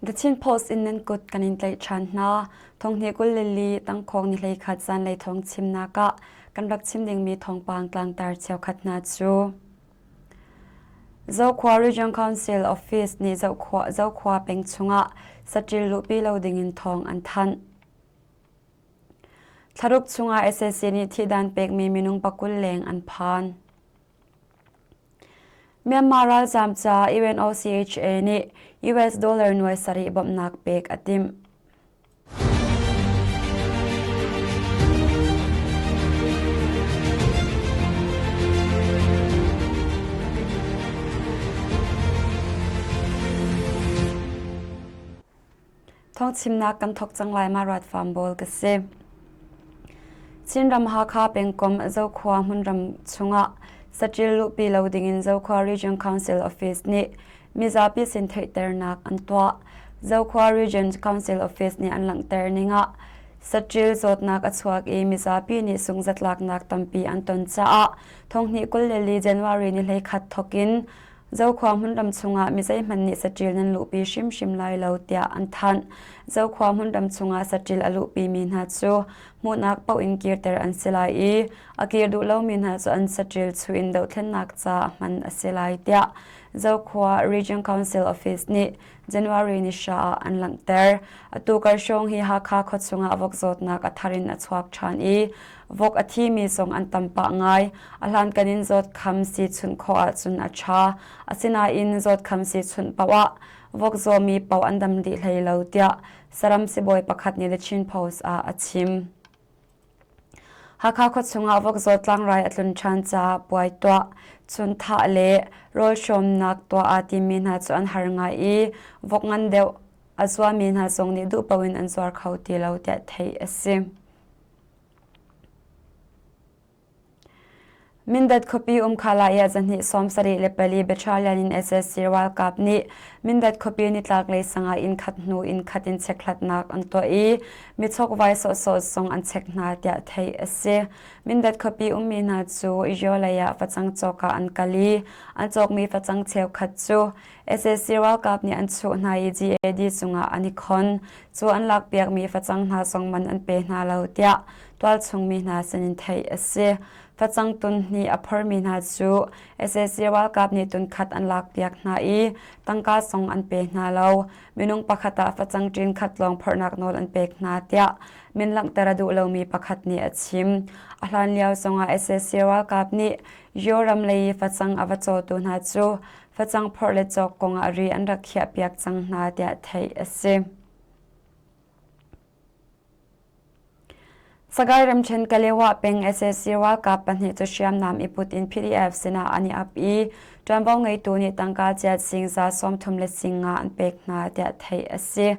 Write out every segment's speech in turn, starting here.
The Chin Post in nan kut kan in tlaih ṭhan hna. Thonghnih 22 tangkhawng ni 11 zanlei thawng chimnak ah kan rak chim dingmi thawngpang tlangtar cheukhat hna cu Zokhua Region Council Office nih Zokhua, Zokhua peng chungah saṭil luhpi lo dingin thawng an thanh. Thlaruk chungah sac nih thihdan pekmi minung pakul leng an phan. Myanmar ralzaam ca UNOCHA nih US dollar nuai sarih bawmhnak pek a timh. Thawngchimnak kan thawk cang lai ma rat farm bawl ka si. Chinram Hakha pengkomh Zokhua hmunram chungah saṭil luhpi lo dingin Zokhua Region Council Office nih mizapi sin theihternak an tuah. Zokhua Region Council Office nih an langhter ning ah saṭil zawtnak a chuak i mizapi nih sungzatlaknak tampi an ton caah thonghnih 24 January ni 21 thawk in Zokhua hmunram chungah mi zeihmanh nih saṭil nan luhpi hrimhrim lai lo tiah an thanh. Zokhua hmunram chungah saṭil a luhpimi hna cu hmuhnak paoh in kirter an si lai i a kir duh lomi hna cu an saṭil chuh in dohthlennak ca hman a si lai tiah Zokhua Region Council Office nih January ni hra ah an langhter. Atu kar hrawng hi Hakha khuachung ah vok zawtnak a thar in a chuak ṭhan i vok a thimi zong an tam pah ngai. A hlankan in zawtkham sii chunh khawh ahcun a ṭha. Asinain zawtkham sii chunh paoh ah vok zawmi paoh an dam dih hlei lo tiah saram sibawi pakhat nih The Chin Post ah a chim. Hakha khuachung ah vokzaw tlangrai a tlun ṭhan caah puai tuah, chunthah le rawl hrawmnak tuah aa timmi hna cu an har ngai i vok ngan deuh a zuami hna zong nih duh paoh in an zuar kho ti lo tiah theih a si. Mindat khuapi um Khalaya zahnih 74 Battalion in SSC ralkap nih Mindat khuapi nitlaklei sangah inn khat hnu inn khat in chekhlatnak an tuah i michokvai sawhsawh zong an check hna tiah theih a si. Mindat khuapi ummi hna cu Yaw lei ah facang cawk ah an kal i an cawkmi facang cheukhat cu sac ralkap nih an chuh hna i GAD cungah an i khon. Cu an lakpiakmi facang hna zong man an pe hna lo tiah tualchung mi hna sinin theih a si. Facang tun hnih a phormi hna cu sac ralkap nih tun khat an lakpiak hna i tangka zong an pe hna lo. Minung pakhat ah facang ṭin khat lawng phorhnak nawl an pek hna tiah min langhter a duh lomi pakhat nih a chim. A hlan lio zongah sac ralkap nih Yaw ram lei i facang a va cawtu hna cu facang phorh le cawk kongah ri an rak khiahpiak cang hna tiah theih a si. Sagaing ramṭhen Kalewa peng sac ralkap pahnih cu hriamnam i put in PDF sinah an i ap i ṭuanvo ngeitu nih tangka chiat singza 30 le singa an pek hna tiah theih a si.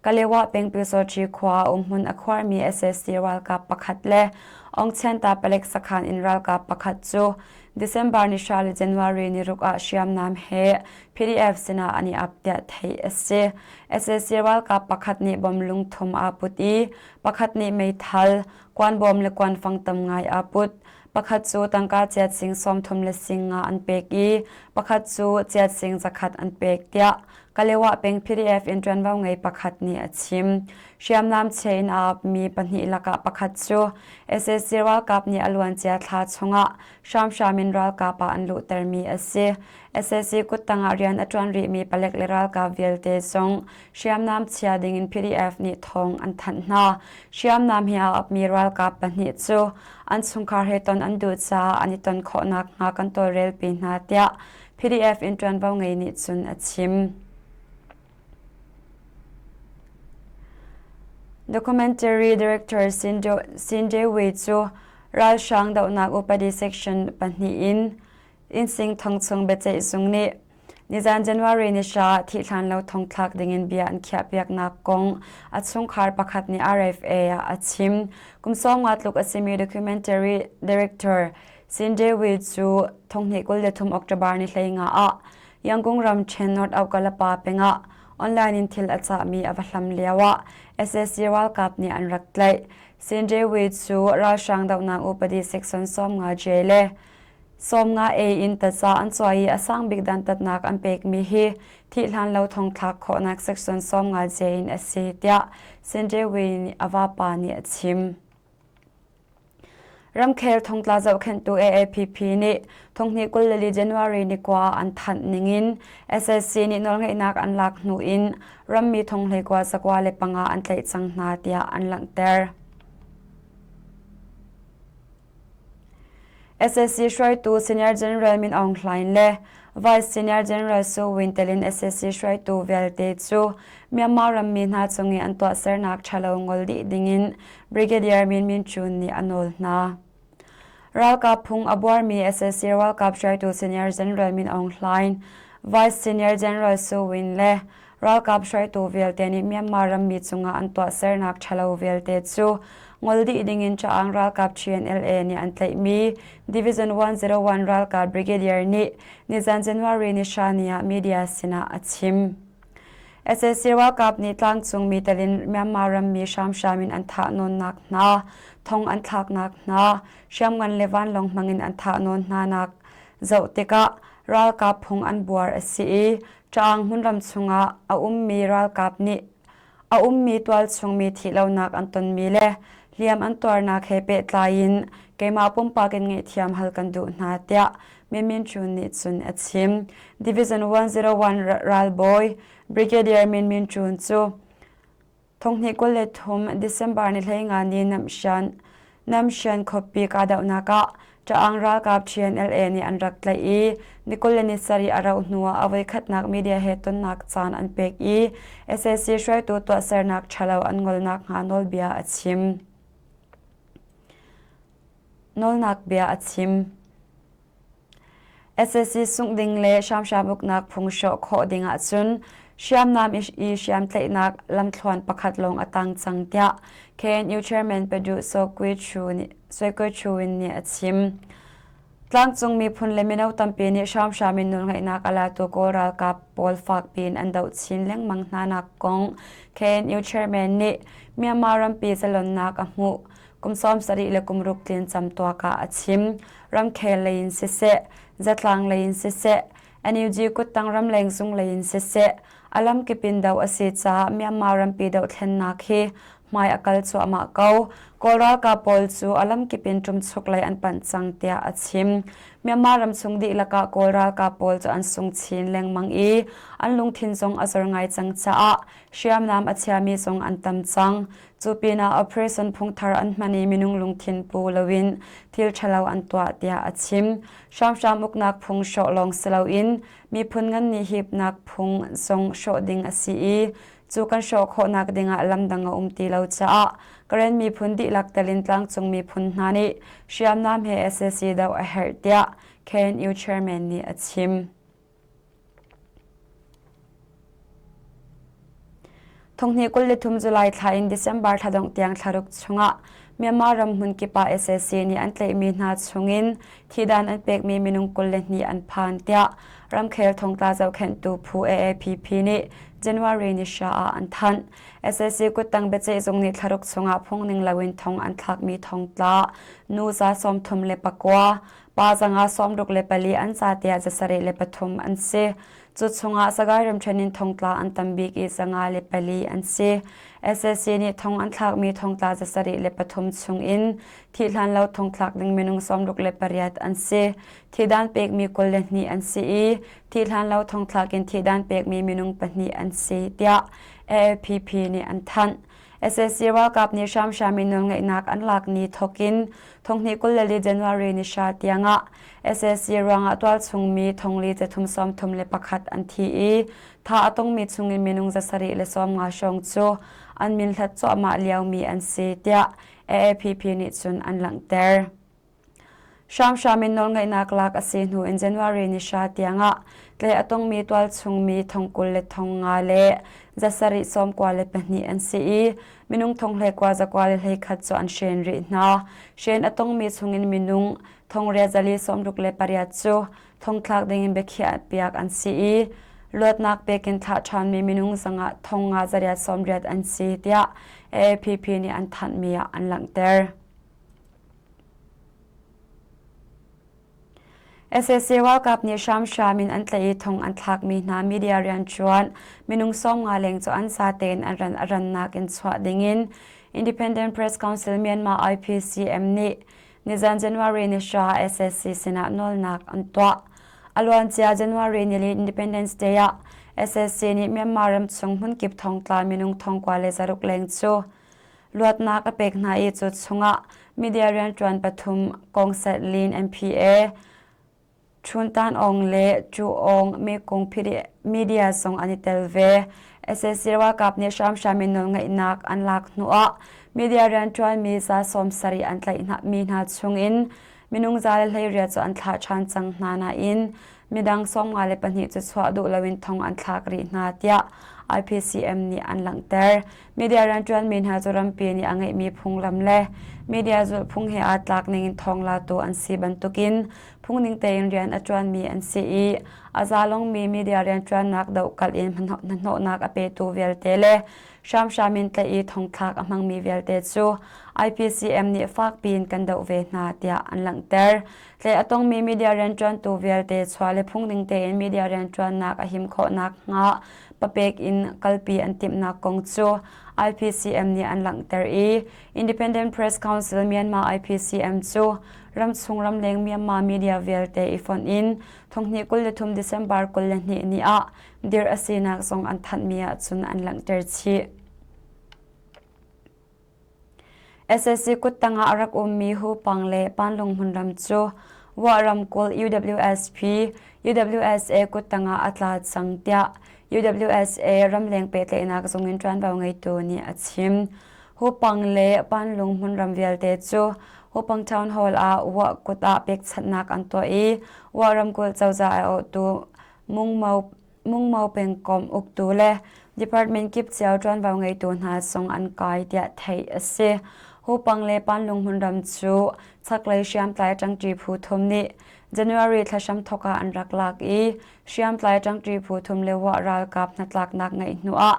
Kalewa peng Pyusawṭhi khua ah umhmun a khuarmi sac ralkap pakhat le Aungchianta palek sakhan in ralkap pakhat cu December ni hra le January ni ruk ah hriamnam he PDF sinah an i ap tiah theih a si. Sac ralkap pakhat nih bom lungthum aa put i pakhat nih meithal, kuanbawm le kuanfang tam ngai aa put. Pakhat cu tangka chiat sing 30 le sing nga an pek i pakhat cu chiat sing zakhat an pek tiah Kalewa peng PDF in ṭuanvo ngei pakhat nih a chim. Hriamnam chia in aa apmi pahnih lakah pakhat cu sac ralkap nih a luancia thla chungah hramhram in ralkap ah an luhtermi a si. Sac kuttang ah rian a ṭuan rihmi palek le ralkap vialte zong hriamnam chia dingin PDF nih thawng an thanh hna. Hriamnam he aa apmi ralkap pahnih cu an chungkhar he ton an duh caah an i ton khawh nakhnga kan tawlrelpi hna tiah PDF in ṭuanvo ngei nih cun a chim. Documentary director Sin Dewi cu ralhrang dohnak upadi section pahnih in innsing thong chung biaceih zung nih nizan January ni hra thihhlan lo thongthlak dingin bia an khiahpiaknak kong a chungkhar pakhat nih RFA ah a chim. Kum 50 tluk a simi documentary director Sin Dewi cu thonghnih 23 October ni 15 ah Yangon ramṭhen North Aukalapa pengah online in thil a cahmi a va hlam lioah sac ralkap nih an rak tlaih. Sindewi cu ralhrang dohnak upadi section 50 J le Sawmnga ei in taza an cuai i a sang bik dantatnak an pekmi hi thih hlan lo thongthlak khawhnak section 50 J in a si tiah Sindewi nih a vapa nih a chim. Ramkhel thongtla zohkhenhtu AAPP nih thonghnih 24 January ni kua an thanh ningin SSC nih nawlngeihnak an lak hnu in rammi thonghlei kua zakua le panga an tlaih cang hna tiah an langhter. SSC hruaitu Senior General Min Aung Hlaing le Vice Senior General Su Win tel in SSC hruaitu vialte cu Myanmar rammi hna cung i an tuahsernak ṭhalo ngol dih dingin Brigadier Min Min Chun nih a nawl hna. Ralkap phung a buarmi SSC ralkap hruaitu Senior General Min Aung Hlaing, Vice Senior General Su Win le Ralkap hruaitu vialte nih Myanmar rammi cungah an tuahsernak ṭhalo vialte cu ngol dih dingin Ṭaang ralkap TNLA nih an tlaihmi Division 101 ralkap Brigadier nih nizan January ni hra ni ah media sinah a chim. SAC ralkap nih tlangcung mi telin Myanmar rammi hramhram in an thah nawnnak hna, thong an thlaknak hna, hriamngan le vanlawng hmangin an thah nawn hnanak zoh tikah ralkap phung an buar a si i Ṭaang hmunram chungah a ummi ralkap nih a ummi tualchungmi thihlonak an tonmi le hliam an tuarnak he pehtlai in keimah pumpak in ngaihthiam hal kan duh hna tiah Min Min Chun nih cun a chim. Division 101 ralbawi Brigadier Min Min Chun cu Thonghnih 23 December ni 15 ni Namshan Namshan khuapi kahdohnak ah Ṭaang ralkap TNLA nih an rak tlaih i ni 27 a rauh hnuah a voikhatnak media he tonnak caan an pek i sac hruaitu tuahsernak ṭhalo an ngol nakhnga nawlbia a chim. Nawlnak bia a chim. Sac sungh ding le hramhram uknak phung hrawh khawh ding ahcun hriamnam i hriamtlaihnak lamthluan pakhat lawng a tang cang tiah KNU Chairman Padu Soe Kwe Chun nih a chim. Tlangcung miphun le mino tampi nih hramhram in nawlngeihnak a latu Kawl ralkap pawl fakpi in an doh chin lengmang hnanak kong KNU Chairman nih Myanmar rampi zalonnak a hmuh kum 70 le kum ruk tlin camtuak ah a chim. Ramkhel lei in siseh, zatlang lei in siseh, NUG kuttang ramleng zung lei in siseh, a lamkip in doh a si caah Myanmar rampi dohthlennak hi hmai a kal cuahmah ko. Kawl ralkap pawl cu a lamkip in ṭumchuk lei an panh cang tiah a chim. Myanmar ramchung dihlak ah Kawl ralkap pawl cu an sung chin lengmang i an lungthin zong a zor ngai cang caah hriamnam a chiami zong an tam cang. Cu pinah operation phungthar an hman i minung lungthin pu loin thil ṭhalo an tuah tiah a chim. Hramhram uknak phung hrawh lawng si loin miphun ngan nih hipnak phung zong hrawh ding a si i cu kan hrawh khawhnak dingah lamdang a um ti lo caah Karen miphun dihlak telin tlangcung miphun hna nih hriamnam he sac doh a herh tiah KNU chairman nih a chim. Thonghnih 23 July thla in December thla dongh tiang thlaruk chungah Myanmar ram hmunkip ah sac nih an tlaihmi hna chungin thihdan an pekmi minung 22 an phan tiah ramkhel thongtla zohkhenhtu phu AAPP nih January ni hra ah an thanh. Sac kuttang biaceihzung nih thlaruk chungah phungning loin thong an thlakmi thongtla nu za 34, pa zanga 64 an ca tiah 73 an si. Cu chungah Sagaing ramṭhen in thongtla an tam bik i 54 an si. Sac nih thong an thlakmi thongtla 73 chungin thih hlan lo thongthlak ding minung 68 an si. Thihdan pekmi 22 an si i thih hlan lo thongthlak in thihdan pekmi minung pahnih an si tiah AAPP nih an thanh. Sac ralkap nih hramhram in nawlngeihnak an lak ni thawkin thonghnih 24 January ni hra tiangah sac ruangah tualchungmi thongli cathum 31 an thi i tha a tongmi chungin minung 750 hrawng cu an min hlat cuahmah liomi an si tiah AAPP nih cun an langhter. Hramhram in nawlngeihnak lak a si hnu in January ni hra tiangah tlaih a tongmi tualchungmi thong 20 le thong nga le zasarih 92 an si i minung thong hlei kua zakua le hleikhat cu an hren rih hna. Hren a tongmi chungin minung thong riat zali 68 cu thongthlak dingin biakhiah piak an si i luatnak pek in thlah ṭhanmi minung zangah thong nga zariat 80 an si tiah AAPP nih an thanhmi ah an langhter. Sac ralkap nih hramhram in an tlaih i thong an thlakmi hna media rianṭuan minung 50 leng cu an zatein an ran a rannak in chuah dingin Independent Press Council Myanmar IPCM nih nizan January ni hra sac sinah nawlnak an tuah. A luancia January nili Independence Day ah sac nih Myanmar ramchung hmunkip thongtla minung 1600 leng cu luatnak a pek hna i cu chungah media rianṭuan pathum Kong Set Lin MPA, Chun Tan Aung le Chu Aung Mekong Media zong an i tel ve. Sac ralkap nih hramhram in nawlngeihnak an lak hnuah media rianṭuanmi 70 an tlaih mi hna chungin minung 118 cu an thlah ṭhan cang hna nain midang 52 cu chuah duh loin thong an thlak rih hna tiah IPCM nih an langhter. Media rianṭuanmi hna cu rampi nih a ngeihmi phunglam le media zulhphung he aa tlak ningin thawnglatu an si bantukin phungning tein rian a ṭuanmi an si i a zalongmi media rianṭuannak dohkalh in hnahnawhnak a petu vialte le hramhram in tlaih i thongthlak a hmangmi vialte cu IPCM nih fakpi in kan doh ve hna tiah an langhter. Tlaih a tongmi media rianṭuantu vialte chuah le phungning tein media rianṭuannak a him khawh nakhnga papek in kalpi an timhnak kong cu IPCM nih an langhter i Independent Press Council Myanmar IPCM cu ramchung ramleng Myanmar media vialte i fonh in thonghnih 23 December 22 ni ah dirh a sinak zong an thanhmi ahcun an langhter chih. Sac kuttang ah a rak ummi Hupang le Panlung hmunram cu Wah ramkulh UWSP, UWSA kuttang ah a tla cang tiah UWSA ramleng pehtlaihnak zung in ṭuanvo ngeitu nih a chim. Hupang le Panlung hmunram vialte cu Hupang Town Hall ah Wah kut ah pekchanhnak an tuah i Wah ramkulh cozah aiawhtu Mungmo Mungmo pengkomh uktu le department kip cio ṭuanvo ngeitu hna zong an kai tiah theih a si. Hupang le Panlung hmunram cu chaklei hriamtlai ṭangṭi phu thum nih January thla hramthawk ah an rak lak i hriamtlai ṭangṭi phu thum le Wah ralkap hnatlaknak ngeih hnuah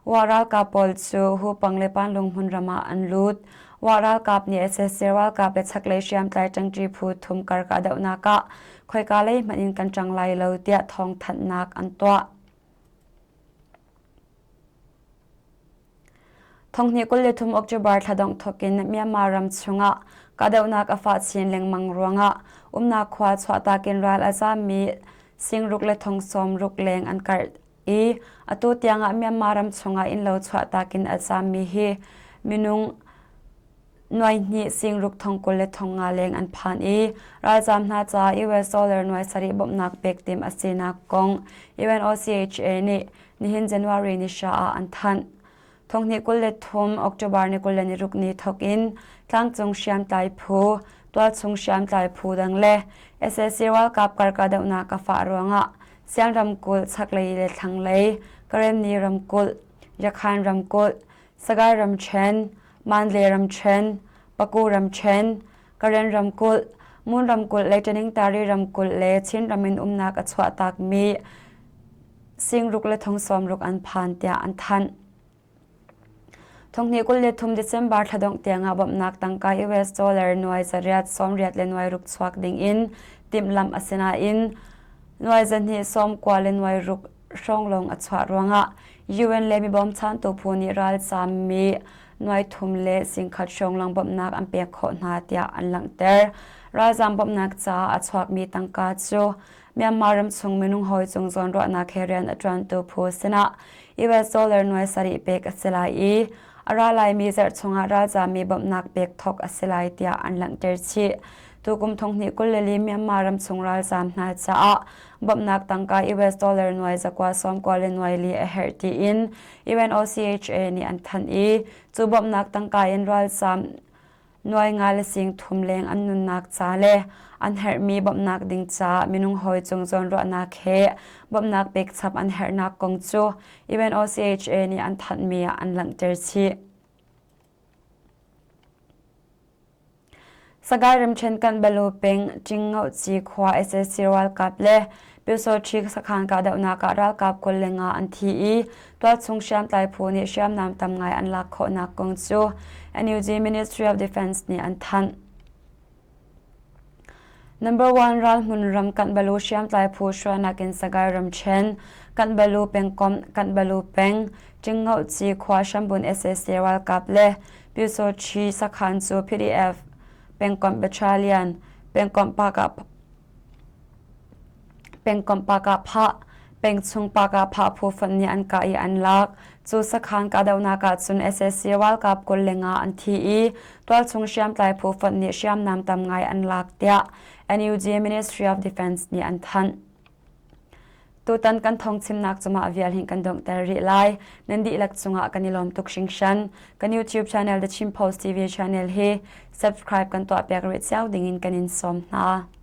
Wah ralkap pawl cu Hupang le Panlung hmunram ah an lut. Wah ralkap nih sac ralkap le chaklei hriamtlai ṭangṭi phu thum kar kahdohnak ah khoika lei hmanh in kan ṭang lai lo tiah thawngthanhnak an tuah. Thonghnih 23 October thla dongh thawk in Myanmar ram chungah kahdohnak a fah chin lengmang ruangah umnak khua chuahtak in ral a zaammi singruk le thong sawmruk leng an karh i atu tiangah Myanmar ram chungah innlo chuahtak in a zaammi hi minung nuaihnih singruk thong 20 le thong nga leng an phan i ralzaam hna caah US dollar nuai sarih bawmhnak pek tim a sinak kong UNOCHA nih nihin January ni hra ah an thanh. Thonghnih 23 October ni 26 ni thawk in tlangcung hriamtlai phu, tualchung hriamtlai phu dang le sac ralkap kar kahdohnak a fah ruangah Siang ramkulh chaklei le thlanglei, Karenni ramkulh, Yakhan ramkulh, Sagaing ramṭhen, Mandalay ramṭhen, Paku ramṭhen, Karen ramkulh, Mon ramkulh le Taningtari ramkulh le Chin ram in umnak a chuahtakmi singruk le thong sawmruk an phan tiah an thanh. Thonghnih 23 December thla dongh tiangah bawmhnak tangka US dollar nuai zariat sawmriat le nuai ruk chuak dingin timhlamh a si nain nuai zahnih sawmkua le nuai ruk hrawng lawng a chuah ruangah UN le mi bawmchantu phu nih ralzaammi nuai thum le singkhat hrawng lawng bawmhnak an pek khawh hna tiah an langhter. Ralzaam bawmhnak caah a chuakmi tangka cu Myanmar ramchung minung hawi cung zawnruahnak he rian a ṭuantu phu sinah US dollar nuai sarih pek a si lai i a ra laimi zarh chungah ralzaammi bawmhnak pek thawk a si lai tiah an langhter chih. Tukum thonghnih 24 Myanmar ramchung ralzaam hna caah bawmhnak tangka US dollar nuai zakua sawmkua le nuai li a herh tiin UNOCHA nih an thanh i cu bawmhnak tangka in ralzaam nuai nga le sing thum leng an nunnak ca le an herhmi bawmhnak ding caah minung hawi cung zawnruahnak he bawmhnak pek chap an herhnak kong cu UNOCHA nih an thanhmi ah an langhter chih. Sagaing ramṭhen Kanbalu peng Ṭingngohci khua sac ralkap le Pyusawṭhi sakhan kahdohnak ah ralkap 25 an thi i tualchung hriamtlai phu nih hriamnam tam ngai an lak khawhnak kong cu NUG Ministry of Defense nih an thanh. Number one ralhmun ram Kanbalu hriamtlai phu hruainak in Sagaing ramṭhen, Kanbalu pengkomh, Kanbalu peng, Ṭingngohci khua hrambun sac ralkap le Pyusawṭhi sakhan cu PDF pengkomh battalion, pengkomh Pengkomh Pakah pengchung Pakah phu fonh nih an kah i an lak. Cu sakhan kahdohnak ahcun sac ralkap 25 an thi i tualchung hriamtlai phu fonh nih hriamnam tam ngai an lak tiah NUG Ministry of Defense nih an thanh. Tutan kan thawngchimnak cungah vial hin kan donghter rih lai. Nan dihlak cungah kan i lawm tuk hringhran. Kan YouTube channel The Chin Post TV channel hi subscribe kan tuahpiak rih cio dingin kan in sawm hna.